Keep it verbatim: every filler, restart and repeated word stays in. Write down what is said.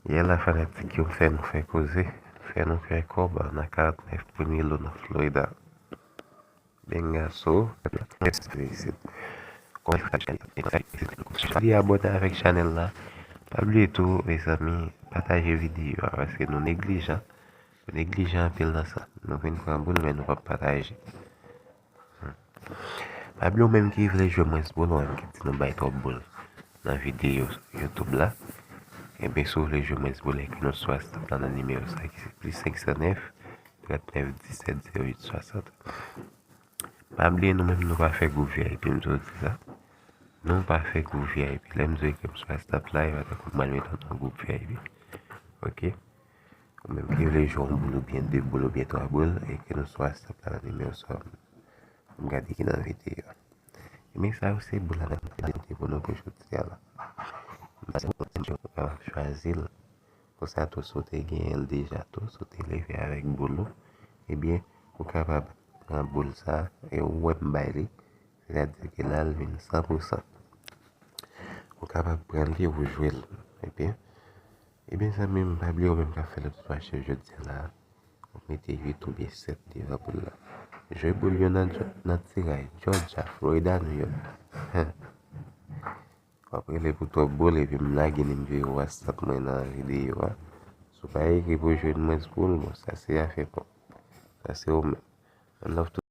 Yè la fanatik yo fè nou fè koze, fè nou fè kòb nan karant nèf premye lo nan Florida. Bengaso, mèsi isit. Kòman li fè chanèl la? Li abòne avèk chanèl la. Pa bliye tou, mezanmi, pataje videyo a, paske nou neglijan. Nou neglijan anpil nan sa. Nou vin pran boul, men nou p ap pataje. Pa bliye ou menm ki vle jwe mwens boul, ou menm ki di nou bay twòp boul nan videyo YouTube la. Ebyen, si w vle jwe mwens boul, ekri nou sou WhatsApp la nan nimewo sa ki se plis senk san nèf, trant nèf, disèt, zewo uit, swasant. Pa bliye nou menm nou pa fè gwoup V I P, m toujou di sa. Nou pa fè gwoup V I P. Lè m di w ekri m sou WhatsApp la, e pa tankou m pral mete w nan gwoup V I P. Oke? Ou menm ki vle jwe yon boul oubyen de boul oubyen twa boul, ekri nou sou WhatsApp la nan nimewo sa. M gade ki nan videyo a. Ebyen, sa yo se boul la nan prezante pou nou pou jodi a la. M pa se ou menm ki w ap chwazi l. Konsa tou, si w te genyen l deja tou, si w te leve avèk boul ou, ebyen, ou kapab pran boul sa e ou wè m bay li. Sètadi ke la, l vin san pou san. Ou kapab pran li, ou jwe l. Ebyen, ebyen, zanmi m, pa bliye ou menm k ap fè lòt twa chèf jodi a la. Ou mete uit oubyen sèt devan boul la. Jwe boul yo nan, nan tiraj Georgia, Florida, New York. W ap rele pou twòp boul epi m lage nimewo WhatsApp mwen nan videyo a. Si w pa ekri pou jwenn mwen pou l, bon, sa se afè pa w. Sa se ou menm. One love to